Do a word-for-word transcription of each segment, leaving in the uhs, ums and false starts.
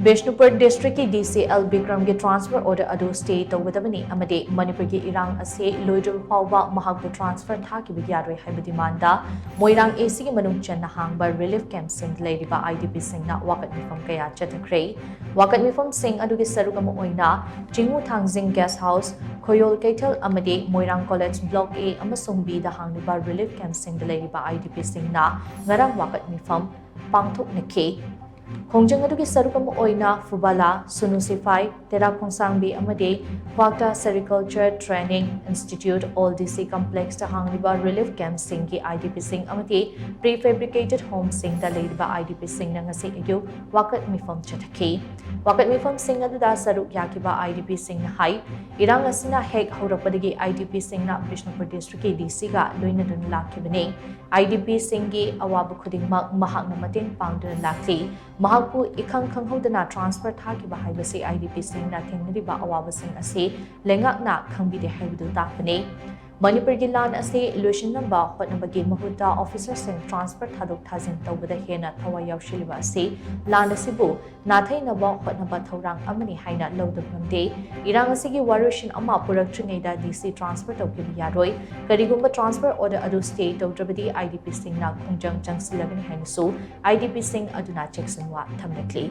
ꯕꯤꯁꯅꯨꯄꯨꯔ ꯗꯤꯁꯇ꯭ꯔꯤꯛꯀꯤ ꯗꯤ C L ꯕꯤꯀ꯭ꯔꯝꯒꯤ transfer order ꯑꯗꯨ stay ꯇꯧꯒꯗꯕꯅꯤ ꯑꯃꯗꯤ ꯃꯅꯤꯄꯨꯔꯒꯤ ꯏꯔꯥꯡ ꯑꯁꯤ ꯂꯣꯏꯗ꯭ꯔꯤꯕ ꯐꯥꯎꯕ ꯃꯍꯥꯛꯄꯨ ꯇ꯭ꯔꯥꯟꯁꯐꯔ ꯊꯥꯈꯤꯕ ꯌꯥꯔꯣꯏ ꯍꯥꯏꯕ ꯗꯤꯃꯥꯟꯗ ꯃꯣꯏꯔꯥꯡ ꯑꯦ ꯁꯤꯒꯤ ꯃꯅꯨꯡ ꯆꯟꯅ ꯍꯥꯡꯕ ꯔꯤꯂꯤꯐ ꯀꯦꯝꯞꯁꯤꯡꯗ ꯂꯩꯔꯤꯕ ꯑꯥꯏ ꯗꯤ ꯄꯤꯁꯤꯡꯅ ꯋꯥꯀꯠ ꯃꯤꯐꯝ ꯀꯌꯥ ꯆꯠꯊꯈ꯭ꯔꯦ꯫ ꯋꯥꯀꯠ ꯃꯤꯐꯝꯁꯤꯡ ꯑꯗꯨꯒꯤ ꯁꯔꯨꯛ ꯑꯃ ꯑꯣꯏꯅ ꯆꯤꯡꯉꯨ ꯊꯥꯡꯖꯤꯡ ꯒꯦꯁ ꯍꯥꯎꯁ, ꯈꯣꯌꯣꯜ ꯀꯩꯊꯦꯜ ꯑꯃꯗꯤ ꯃꯣꯏꯔꯥꯡ ꯀꯣꯂꯦꯖ ꯕ꯭ꯂꯣꯛ ꯑꯦ ꯑꯃꯁꯨꯡ ꯕꯤꯗ ꯍꯥꯡꯂꯤꯕ ꯔꯤꯂꯤꯐ ꯀꯦꯝꯞꯁꯤꯡꯗ ꯂꯩꯔꯤꯕ ꯑꯥꯏ ꯗꯤ ꯄꯤꯁꯤꯡꯅ ꯉꯔꯥꯡ ꯋꯥꯀꯠ ꯃꯤꯐꯝ ꯄꯥꯡꯊꯣꯛꯅꯈꯤ꯫ ꯈꯣꯡꯖꯪ ꯑꯗꯨꯒꯤ ꯁꯔꯨꯛ ꯑꯃ ꯑꯣꯏꯅ ꯐꯨꯕꯥꯂꯥ, ꯁꯨꯅꯨ ꯁꯤꯐꯥꯏ, ꯇꯦꯔꯥ ꯈꯣꯡꯁꯥꯡꯕꯤ ꯑꯃꯗꯤ ꯀ꯭ꯋꯥꯛꯇꯥ ꯁꯦꯔꯤꯀꯜꯆꯔ ꯇ꯭ꯔꯦꯅꯤꯡ ꯏꯟꯁꯇꯤꯇ꯭ꯌꯨꯠ ꯑꯣꯜ ꯗꯤ ꯁꯤ ꯀꯝꯄ꯭ꯂꯦꯛꯁꯇ ꯍꯥꯡꯂꯤꯕ ꯔꯤꯂꯤꯐ ꯀꯦꯝꯞꯁꯤꯡꯒꯤ ꯑꯥꯏ ꯗꯤ ꯄꯤꯁꯤꯡ ꯑꯃꯗꯤ ꯄ꯭ꯔꯤ ꯐꯦꯕ꯭ꯔꯤꯀꯦꯇꯦꯗ ꯍꯣꯝꯁꯤꯡꯗ ꯂꯩꯔꯤꯕ ꯑꯥꯏ ꯗꯤ ꯄꯤꯁꯤꯡꯅ ꯉꯁꯤ ꯑꯌꯨꯛ ꯋꯥꯀꯠ ꯃꯤꯐꯝ ꯆꯠꯊꯈꯤ꯫ ꯋꯥꯀꯠ ꯃꯤꯐꯝꯁꯤꯡ ꯑꯗꯨꯗ ꯁꯔꯨꯛ ꯌꯥꯈꯤꯕ ꯑꯥꯏ ꯗꯤ ꯄꯤꯁꯤꯡꯅ ꯍꯥꯏ, ꯏꯔꯥꯡ ꯑꯁꯤꯅ ꯍꯦꯛ ꯍꯧꯔꯛꯄꯗꯒꯤ ꯑꯥꯏ ꯗꯤ ꯄꯤꯁꯤꯡꯅ ꯕꯤꯁꯅꯨꯄꯨꯔ ꯗꯤꯁꯇ꯭ꯔꯤꯛꯀꯤ ꯗꯤ ꯁꯤꯒ ꯂꯣꯏꯅꯗꯨꯅ ꯂꯥꯛꯈꯤꯕꯅꯤ꯫ ꯑꯥꯏ ꯗꯤ ꯄꯤꯁꯤꯡꯒꯤ ꯑꯋꯥꯕ ꯈꯨꯗꯤꯡꯃꯛ ꯃꯍꯥꯛꯅ ꯃꯇꯦꯡ ꯄꯥꯡꯗꯨꯅ ꯂꯥꯛꯂꯤ꯫ ꯃꯍꯥꯛꯄꯨ ꯏꯈꯪ ꯈꯪꯍꯧꯗꯅ ꯇ꯭ꯔꯥꯟꯁꯐꯔ ꯊꯥꯈꯤꯕ ꯍꯥꯏꯕꯁꯤ ꯑꯥꯏ ꯗꯤ ꯄꯤꯁꯤꯡꯅ ꯊꯦꯡꯅꯔꯤꯕ ꯑꯋꯥꯕꯁꯤꯡ ꯑꯁꯤ ꯂꯩꯉꯥꯛꯅ ꯈꯪꯕꯤꯗꯦ ꯍꯥꯏꯕꯗꯨ ꯇꯥꯛꯄꯅꯤ꯫ ꯃꯅꯤꯄꯨꯔꯒꯤ ꯂꯥꯟ ꯑꯁꯤ ꯂꯣꯏꯁꯤꯟꯅꯕ ꯍꯣꯠꯅꯕꯒꯤ ꯃꯍꯨꯠꯇ ꯑꯣꯐꯤꯁꯔꯁꯤꯡ ꯇ꯭ꯔꯥꯟꯁꯐꯔ ꯊꯥꯗꯣꯛ ꯊꯥꯖꯤꯟ ꯇꯧꯕꯗ ꯍꯦꯟꯅ ꯊꯋꯥꯏ ꯌꯥꯎꯁꯤꯜꯂꯤꯕ ꯑꯁꯤ ꯂꯥꯟ ꯑꯁꯤꯕꯨ ꯅꯥꯊꯩꯅꯕ ꯍꯣꯠꯅꯕ ꯊꯧꯔꯥꯡ ꯑꯃꯅꯤ ꯍꯥꯏꯅ ꯂꯧꯗꯕ ꯉꯝꯗꯦ꯫ ꯏꯔꯥꯡ ꯑꯁꯤꯒꯤ ꯋꯥꯔꯣꯏꯁꯤꯟ ꯑꯃ ꯄꯨꯔꯛꯇ꯭ꯔꯤꯉꯩꯗ ꯗꯤ ꯁꯤ ꯇ꯭ꯔꯥꯟꯁꯐꯔ ꯇꯧꯈꯤꯕ ꯌꯥꯔꯣꯏ꯫ ꯀꯔꯤꯒꯨꯝꯕ ꯇ꯭ꯔꯥꯟꯁꯐꯔ ꯑꯣꯔꯗꯔ ꯑꯗꯨ ꯁ꯭ꯇꯦ ꯇꯧꯗ꯭ꯔꯕꯗꯤ ꯑꯥꯏ ꯗꯤ ꯄꯤꯁꯤꯡꯅ ꯈꯣꯡꯖꯪ ꯆꯪꯁꯤꯜꯂꯒꯅꯤ ꯍꯥꯏꯅꯁꯨ ꯑꯥꯏ ꯗꯤ ꯄꯤꯁꯤꯡ ꯑꯗꯨꯅ ꯆꯦꯛꯁꯤꯟꯋꯥ ꯊꯝꯂꯛꯂꯤ꯫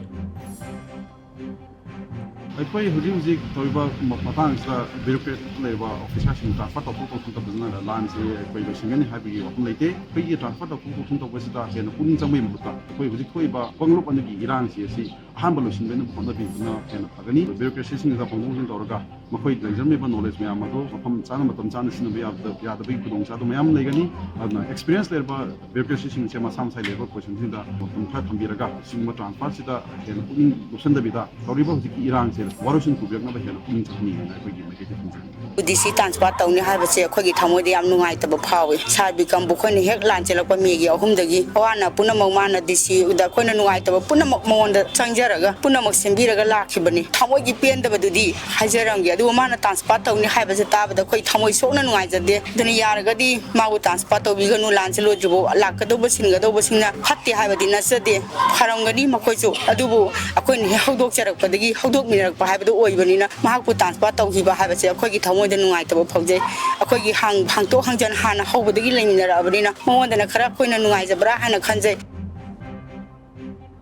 ꯑꯩꯈꯣꯏ ꯍꯧꯖꯤꯛ ꯍꯧꯖꯤꯛ ꯇꯧꯔꯤꯕ ꯃ-, ꯃꯇꯥꯡꯁꯤꯗ ꯕ꯭ꯌꯨꯔꯣꯀ꯭ꯔꯦꯠ ꯂꯩꯕ ꯑꯣꯐꯤꯁꯥꯔꯁꯤꯡ ꯇ꯭ꯔꯥꯟꯁꯐꯔ ꯇꯧꯊꯣꯛ ꯇꯧꯊꯣꯛꯇꯕꯗꯨꯅ ꯂꯥꯟꯁꯤ ꯑꯩꯈꯣꯏ ꯂꯣꯏꯁꯤꯟꯒꯅꯤ ꯍꯥꯏꯕꯒꯤ ꯋꯥꯐꯝ ꯂꯩꯇꯦ꯫ ꯑꯩꯈꯣꯏꯒꯤ ꯇ꯭ꯔꯥꯟꯁꯐꯔ ꯇꯧꯊꯣꯛ ꯇꯧꯁꯤꯟ ꯇꯧꯕꯁꯤꯗ ꯍꯦꯟꯅ ꯄꯨꯛꯅꯤꯡ ꯆꯪꯕꯒꯤ ꯃꯍꯨꯠꯇ ꯑꯩꯈꯣꯏ ꯍꯧꯖꯤꯛ ꯊꯣꯛꯏꯕ ꯀꯥꯡꯂꯨꯞ ꯑꯅꯤꯒꯤ ꯏꯔꯥꯡꯁꯤ ꯑꯁꯤ ꯑꯍꯥꯟꯕ ꯂꯣꯏꯁꯤꯟꯕꯅ ꯍꯣꯠꯅꯕꯤꯕꯅ ꯍꯦꯟꯅ ꯐꯒꯅꯤ꯫ ꯕ꯭ꯌꯨꯔꯣꯀ꯭ꯔꯦꯁꯤꯁꯤꯡꯗ ꯄꯥꯡꯊꯣꯛ ꯄꯥꯡꯁꯤꯟ ꯇꯧꯔꯒ ꯃꯈꯣꯏ ꯂꯩꯖꯔꯝꯃꯤꯕ ꯅꯣꯂꯦꯖ ꯃꯌꯥꯝ ꯑꯗꯨ ꯃꯐꯝ ꯆꯥꯅ ꯃꯇꯝ ꯆꯥꯅ ꯁꯤꯖꯤꯟꯅꯕ ꯌꯥꯗ-, ꯌꯥꯗꯕꯒꯤ ꯈꯨꯗꯣꯡꯆꯥꯗꯕ ꯃꯌꯥꯝ ꯂꯩꯒꯅꯤ꯫ ꯑꯗꯨꯅ ꯑꯦꯛꯁꯄꯤꯔꯤꯌꯦꯟꯁ ꯂꯩꯔꯕ ꯕ꯭ꯌꯨꯔꯣꯀ꯭ꯔꯦꯁꯤꯁꯤꯡꯁꯦ ꯃꯁꯥ ꯃꯁꯥꯒꯤ ꯂꯩꯔꯤꯕ ꯄꯣꯖꯤꯁꯟꯁꯤꯡꯗ ꯃꯇꯝ ꯈꯔ ꯊꯝꯕꯤꯔꯒ ꯁꯤꯒꯨꯝꯕ ꯇ꯭ꯔꯥꯟꯁꯐꯔꯁꯤꯗ ꯍꯦꯟꯅ ꯄꯨꯛꯅꯤꯡ ꯂꯨꯞꯁꯤꯟꯗꯕꯤꯗ ꯇꯧꯔꯤꯕ ꯍꯧꯖꯤꯛꯀꯤ ꯏꯔꯥꯡꯁꯦ ꯋꯥꯔꯣꯏꯁꯤꯟ ꯄꯨꯕꯤꯔꯛꯅꯕ ꯍꯦꯟꯅ ꯄꯨꯛꯅꯤꯡ ꯆꯪꯍꯟꯅꯤꯡꯉꯤ ꯍꯥꯏꯅ ꯑꯩꯈꯣꯏꯒꯤ ꯃꯥꯏꯀꯩꯗꯒꯤ ꯊꯝꯖꯒꯦ꯫ ꯗꯤ ꯁꯤ ꯇ꯭ꯔꯥꯟꯁꯐꯔ ꯇꯧꯅꯤ ꯍꯥꯏꯕꯁꯦ ꯑꯩꯈꯣꯏꯒꯤ ꯊꯃꯣꯏꯗ ꯌꯥꯝ ꯅꯨꯡꯉꯥꯏꯇꯕ ꯐꯥꯎꯏ꯫ ꯁꯥꯔ ꯕꯤꯀꯝꯕꯨ ꯑꯩꯈꯣꯏꯅ ꯍꯦꯛ ꯂꯥꯟ ꯆꯦꯜꯂꯛꯄ ꯃꯦꯒꯤ ꯑꯍꯨꯝꯗꯒꯤ ꯑꯋꯥ ꯑꯅꯥ ꯄꯨꯝꯅꯃꯛ ꯃꯥꯅ ꯗꯤ ꯁꯤꯗ ꯑꯩꯈꯣꯏꯅ ꯅꯨꯡꯉꯥꯏꯇꯕ ꯄꯨꯝꯅꯃꯛ ꯃꯉꯣꯟꯗ ꯆꯪꯖꯔꯒ ꯄꯨꯝꯅꯃꯛ ꯁꯤꯟꯕꯤꯔꯒ ꯂꯥꯛꯈꯤꯕꯅꯤ꯫ ꯊꯃꯣꯏꯒꯤ ꯄꯦꯟꯗꯕꯗꯨꯗꯤ ꯍꯥꯏꯖꯔꯝꯒꯦ꯫ ꯑꯗꯨꯕꯨ ꯃꯥꯅ ꯇ꯭ꯔꯥꯟꯁꯐꯔ ꯇꯧꯅꯤ ꯍꯥꯏꯕꯁꯦ ꯇꯥꯕꯗ ꯑꯩꯈꯣꯏ ꯊꯃꯣꯏ ꯁꯣꯛꯅ ꯅꯨꯡꯉꯥꯏꯖꯗꯦ꯫ ꯑꯗꯨꯅ ꯌꯥꯔꯒꯗꯤ ꯃꯥꯕꯨ ꯇ꯭ꯔꯥꯟꯁꯐꯔ ꯇꯧꯕꯤꯒꯅꯨ, ꯂꯥꯟꯁꯦ ꯂꯣꯏꯗ꯭ꯔꯤꯐꯥꯎ꯫ ꯂꯥꯛꯀꯗꯧꯕ ꯁꯤꯟꯒꯗꯧꯕꯁꯤꯡꯅ ꯐꯠꯇꯦ ꯍꯥꯏꯕꯗꯤ ꯅꯠꯆꯗꯦ, ꯐꯔꯝꯒꯅꯤ ꯃꯈꯣꯏꯁꯨ꯫ ꯑꯗꯨꯕꯨ ꯑꯩꯈꯣꯏꯅ ꯍꯦꯛ ꯍꯧꯗꯣꯛꯆꯔꯛꯄꯗꯒꯤ ꯍꯧꯗꯣꯛꯃꯤꯟꯅꯔꯛꯄ ꯍꯥꯏꯕꯗꯨ ꯑꯣꯏꯕꯅꯤꯅ ꯃꯍꯥꯛꯄꯨ ꯇ꯭ꯔꯥꯟꯁꯐꯔ ꯇꯧꯈꯤꯕ ꯍꯥꯏꯕꯁꯦ ꯑꯩꯈꯣꯏꯒꯤ ꯊꯃꯣꯏꯗ ꯅꯨꯡꯉꯥꯏꯇꯕ ꯐꯥꯎꯖꯩ꯫ ꯑꯩꯈꯣꯏꯒꯤ ꯍꯥꯡ-, ꯍꯥꯡꯗꯣꯛ ꯍꯥꯡꯖꯤꯟ ꯍꯥꯟꯅ ꯍꯧꯕꯗꯒꯤ ꯂꯩꯃꯤꯟꯅꯔꯛꯑꯕꯅꯤꯅ ꯃꯉꯣꯟꯗꯅ ꯈꯔ ꯑꯩꯈꯣꯏꯅ ꯅꯨꯡꯉꯥꯏꯖꯕ꯭ꯔꯥ ꯍꯥꯏꯅ ꯈꯟꯖꯩ꯫